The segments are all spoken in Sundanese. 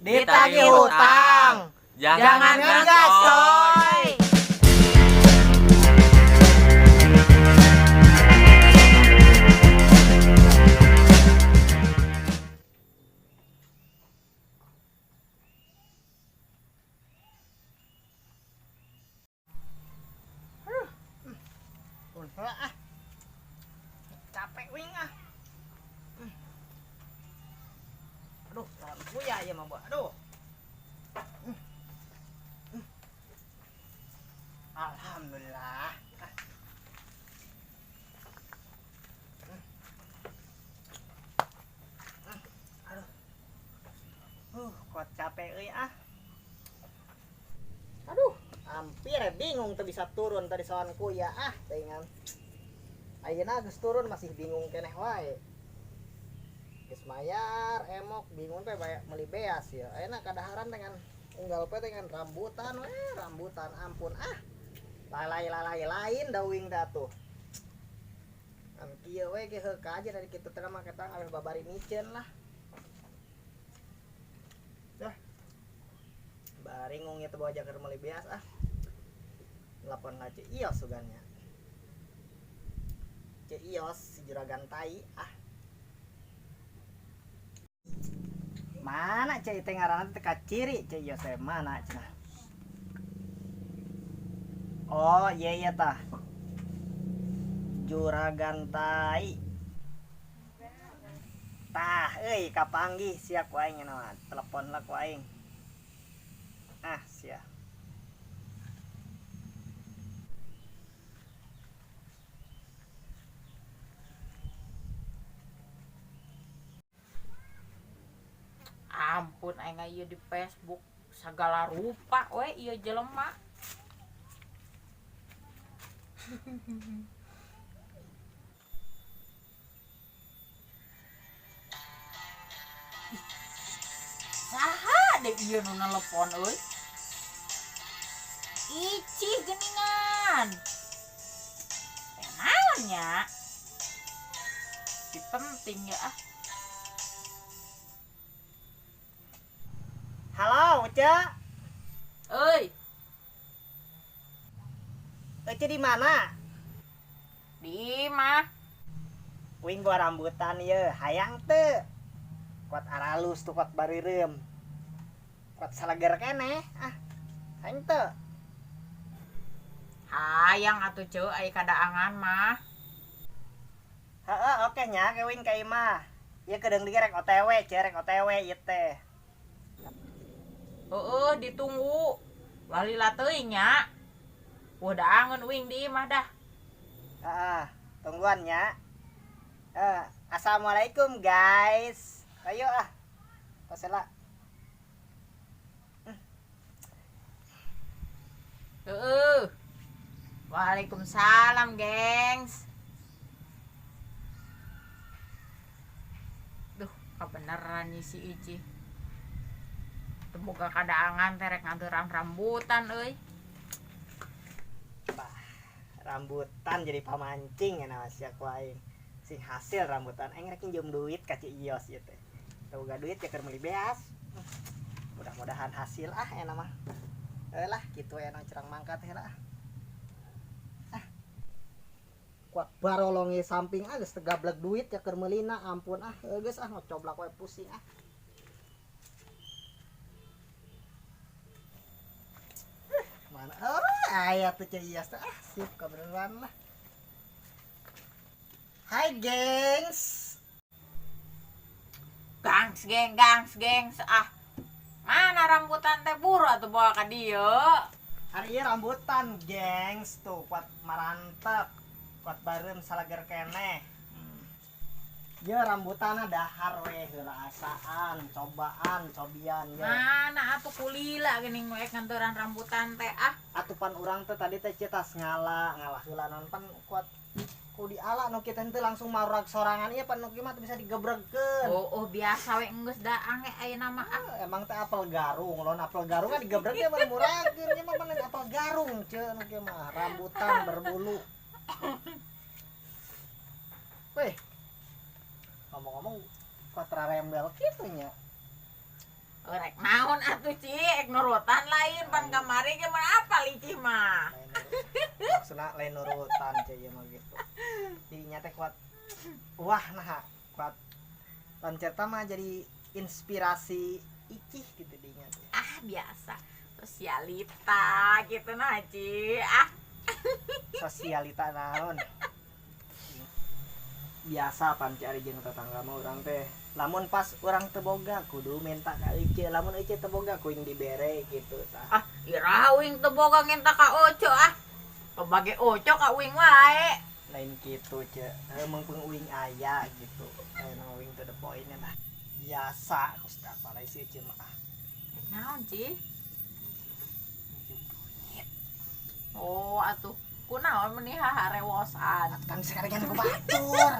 Ditagih hutang. Jangan ngegas, coy. Ah. Capek wing ah. Aduh, lawan kuya ya mah, aduh. Alhamdulillah. Aduh. Kuat capek euy ah. Aduh, hampir bingung tuh bisa turun tadi soan kuya ah, teuingan. Ayeuna geus turun masih bingung keneh wae. Geus mayar, emok bingung teh bae meuli beas ya. Ayeuna kadaharan dengan unggal poe dengan rambutan we, rambutan ampun ah. Lalai-lalai lain dawing dah tuh. Kan kieu we ge heuh aja dari kitu teh mah ketang abeh babari miceun lah. Dah. Baringung ieu teh bawa jaker meuli beas ah. Telepon lah Ceu Iyos sugannya. Ceu Iyos si juragan tai ah. Mana Ceu teh ngaranna teh kaciri Ceu Iyos teh mana cenah. Oh iya iya tah. Juragan tai. Tah euy kapanggih sia ku aing nya telepon lah ku aing. Ah sia. Ampun aing ieu di Facebook sagala rupa we ieu jelema. Saha deh ieu nu nelepon euy? Icih geuningan. Teh naon nya? Si penting ya ah. Halo, Uce. Euy. Uce di mana? Di imah. Wing gua rambutan ye, hayang teu. Kuat aralus tuh kuat barireum. Kuat salager keneh ah. Hayang teu. Hayang atuh ceu ai kadaangan mah. Heeh, oke nya ke wing ka imah. Ieu kedeung deui rek OTW, ceu rek OTW ieu teh. Heeh, ditunggu. Lalila teuing nya. Wah, daangeun wing di imah dah. Heeh, tungguan nya. Assalamualaikum guys. Ayo ah. Pasela. Heeh. Waalaikumsalam, gengs. Duh, kebenaran nih si Ici. Boga kadaangan terek nganturan rambutan euy. Bah, rambutan jadi pamancing ya nama sia ku aing. Sing hasil rambutan aing rek nginjem duit ka Ceu Iyos ieu teh. Teu boga duit ya keur meuli beas. Mudah-mudahan hasil ah enak mah. Lah kitu enak cerang mangkat teh lah. Ah. Kuat barolonge samping ah geus tegablek duit ya keur meulina ampun ah geus ah ngocoblak we pusing ah. Mana? Oh, aya tuh Ceu Iyos teh. Ah, sip kebeneran lah. Hai gengs. Gangs geng, gangs gengs ah. Mana rambutan teh buru atuh bawa ka dieu. Hari ieu rambutan gengs tuh kuat marantep, kuat barem salager keneh. Ye rambutanna dahar we heula asaan, cobaan, cobian ye. Mana atuh kulila geuning we ngantoran rambutan teh ah. Atupan urang teh tadi teh cetas ngala, ngalah heula naon pan kuat ku diala nu kita henteu langsung marurag sorangan ieu pan nu kieu mah teu bisa digebregkeun. Oh, oh biasa we geus daang ge ayeuna mah ah. Emang teh apel garung, lawan apel garung kan digebreg ge mah muragkeun ieu mah pan apel garung ceu nu kieu mah rambutan berbulu. Weh. Ngomong-ngomong kontra rembel kitu nya. Rek naon atuh Ci, ek nurutan lain pan kamari ge mah apa licih mah. Maksudna lain nurutan ceu ieu mah gitu. Jadinya teh kuat wah nah kuat lancerta mah jadi inspirasi Icih gitu dinya teh. Ah biasa. Sosialita gitu nah Ci. Ah Sosialita naon. Biasa pan cari jeung tetangga mah urang teh. Lamun pas urang teu boga kudu minta ka Ece, lamun Ece teu boga kuing dibere gitu tah. Ah iraha uing teu boga nginta ka Oco ah. Pabage Oco ka uing wae. Lain gitu ce, heuh meungpeung uing aya gitu. Lain uing to the point lah. Biasa kos apa lain si Ece mah ah. Naon Ci? Minjem duit. Oh atuh kunaon meni haharewosan. Kan sekarang ku batur.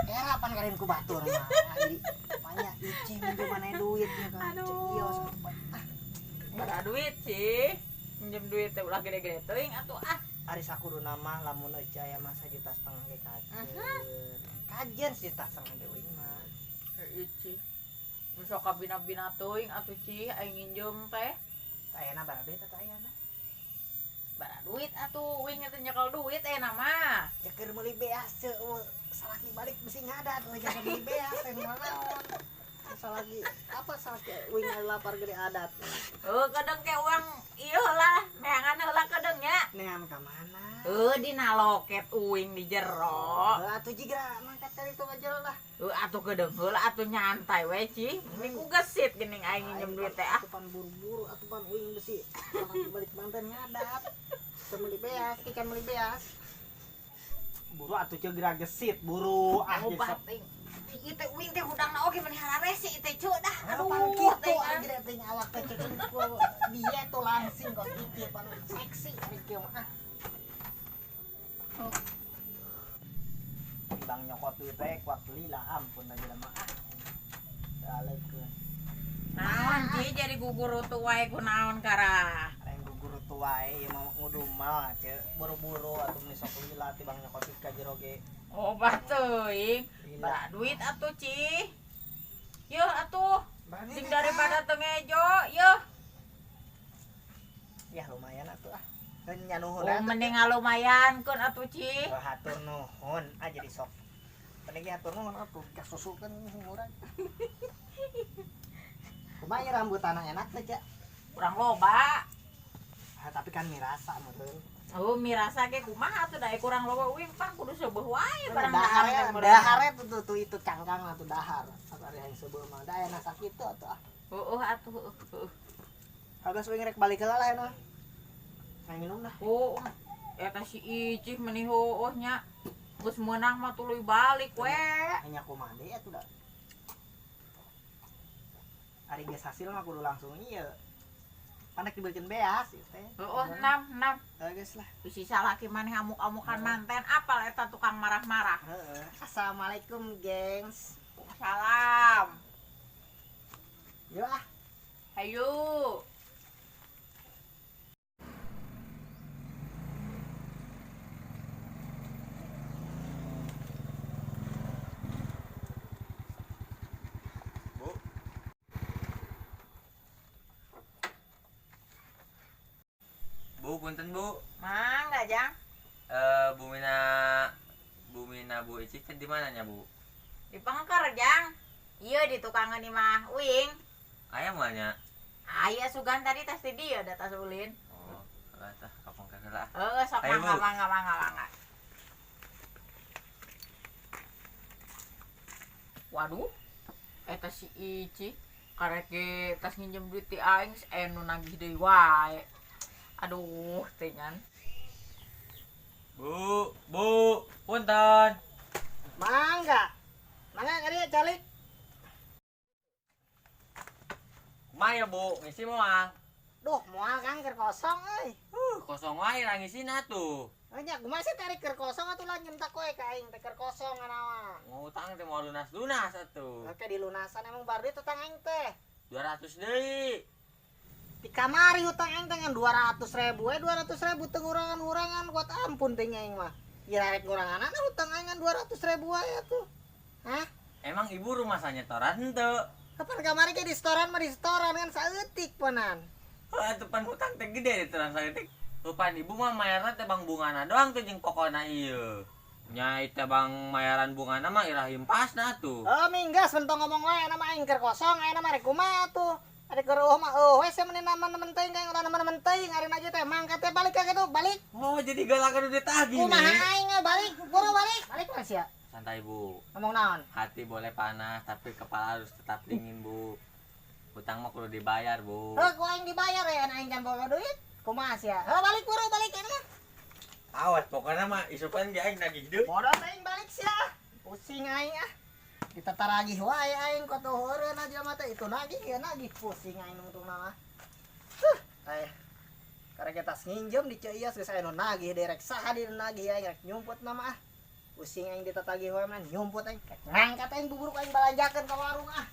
Era pan kalian ku batur mah. Jadi banyak Ece minjem mana duit ya kan. Aduh. Iya, ah. Bara duit sih. Minjem duit teh ulah gede-gede teuing atuh ah. Ari sakuduna mah lamun Ece aya mah 1,5 juta ge kajen. Kajen 1,5 juta ge uing mah. Ici. Mun sok kabina-bina teuing atuh Ci aing nginjem teh. Ayana bara duit atuh ayana. Bara duit atuh uing teh nyekel duit aya mah. Ceker meuli beas ceu salaki balik bisi ngadat we jangan meuli beas teh naon. Salaki apa salaki uing lapar gede adat. Heuh kadang ke uang ieu lah, neangan heula kadang nya. Nean ka mana? Heuh dina loket uing di jero. Heuh atuh jiga mangkat kali itu aja lah. Heuh atuh kedeung heula atuh nyantai we Ci. Mending ku gesit geuning aing nginjem duit teh ah. Atuh pan buru-buru atuh pan uing besi. Salaki balik manten ngadat. Teu meuli beas, ikan meuli beas. Buru atuh ceuk geura gesit, buru ah Oh, bating. Ieu teh uing teh hudangna oge meni hararese ieu teh ceu dah. Aduh, Aduh, kitu teh kan. anjir teh awak teh ceu dia tuh langsing kok iki pan seksi ari kieu mah ah. Bang nyokot duit teh kuat lila ampun lagi lama ah. Alekeun. Naon Ci jadi gugurutu wae kunaon karah. Lain gugurutu wae ieu mah ngudumal ceu buru-buru atuh meuni sok lila tibang nyokot duit ka jero ge. Oh, teuing. Lila. Bara duit atuh Ci. Yeuh atuh. Sing daripada teu ngejo, yeuh. Ya lumayan atuh ah. Nya nuhun Oh, mending ngalumayankeun atuh Ci. Oh, hatur nuhun ah jadi sok. Penting ge hatur nuhun atuh kasusukeun urang. Kumaha ieu rambutanna enak teh, Cak? Kurang loba. Ah, tapi kan mirasa meureun. Oh, mirasa ge kumaha atuh da kurang loba uing pan kudu seubeuh wae barang dahar ya, meureun. dahar tuh tuh, tuh itu cangkang lah tuh dahar. Atuh ari yang seubeuh mah da aya sakitu atuh ah. Heueuh atuh heueuh. Kagak uing rek balik heula lah cenah. Hayang minum dah. Oh, eta si Icih meni heueuh nya. Geus meunang mah tuluy balik we. Hanya kumaha deui atuh da. Ari geus hasil mah kudu langsung ieu. Panek dibelikeun beas ieu teh. Heueuh, enam, enam. Heuh geus lah. Bisi salaki maneh amuk-amukan manten apal eta tukang marah-marah. Heeh. Assalamualaikum, gengs. Salam. Yo ah. Hayu. Bu. Bu, punten Bu. Mangga, Jang. Bu Mina, Bu Mina, Bu Icih teh di mananya, Bu? Di pengker, Jang. Iya di tukangan mah uing. Aya moal nya? Aya sugan tadi tas di dieu da tas ulin. Oh, tah ka pengker heula. Heeh, sok Ayo, mangga Bu. mangga mangga mangga. Waduh, eta si Ici karek ge tas nginjem duit ti aing nu nagih deui wae. Aduh, teh ngan. Bu, Bu, punten. Mangga. Mangga ka dieu calik. Kumaha ya, Bu? Ngisi moal? Duh, moal Kang keur kosong euy. Kosong wae lah ngisina tuh. Nya kumaha sih tarik keur kosong atuh lah nyentak we ka aing teh keur kosong anawa. Ngutang teh moal lunas-lunas atuh. Oke dilunasan emang bar duit utang aing teh. 200 deui. Di kamari utang aing teh ngan 200.000 we 200.000 teu ngurangan-ngurangan kuat ampun teh aing mah. Ieu rek nguranganana utang aing ngan 200.000 wae atuh. Hah? Emang ibu rumah sanyetoran henteu? Kapan kamari ge di setoran mah di setoran kan saeutik panan. Heuh, atuh pan hutang teh gede di terang saeutik. Pan ibu mah mayarna teh bang bungana doang tuh jeung pokona ieu. Nya teh bang mayaran bungana mah iraha impasna tuh. Oh, minggas mentong ngomong wae nama aing keur kosong, ayeuna mah rek kumaha tuh. Ada keur eueuh mah eueuh we sia meni nemen teuing kayak ulah nemen teuing ari aja teh mangkat teh balik ka kitu balik. Oh, jadi galakan udah ditagih Kumaha nih. aing we, balik, buru balik. Balik mah sia. Santai, Bu. Ngomong naon? Hati boleh panas, tapi kepala harus tetap dingin, Bu. Hutang mah kudu dibayar, Bu. Heuh, ku aing dibayar ya aing can boga duit. Kumaha sia? Heuh, balik buru balik ini mah. Awas, pokoknya mah isukan ge aing nagih deui. Bodoh aing balik sia. Pusing aing ah. Ditataragih wae aing ku tuh heureun aja mah teh itu nagih ya nagih pusing aing nungtungna mah. Huh, eh. Karena kita nginjem di Ceu Iyas geus aya nu nagih direk saha di nagih aing rek nyumput nama ah. Pusing aing ditatagih wae mah nyumput aing. Rek ngangkat aing bubur aing balanjakeun ka warung ah.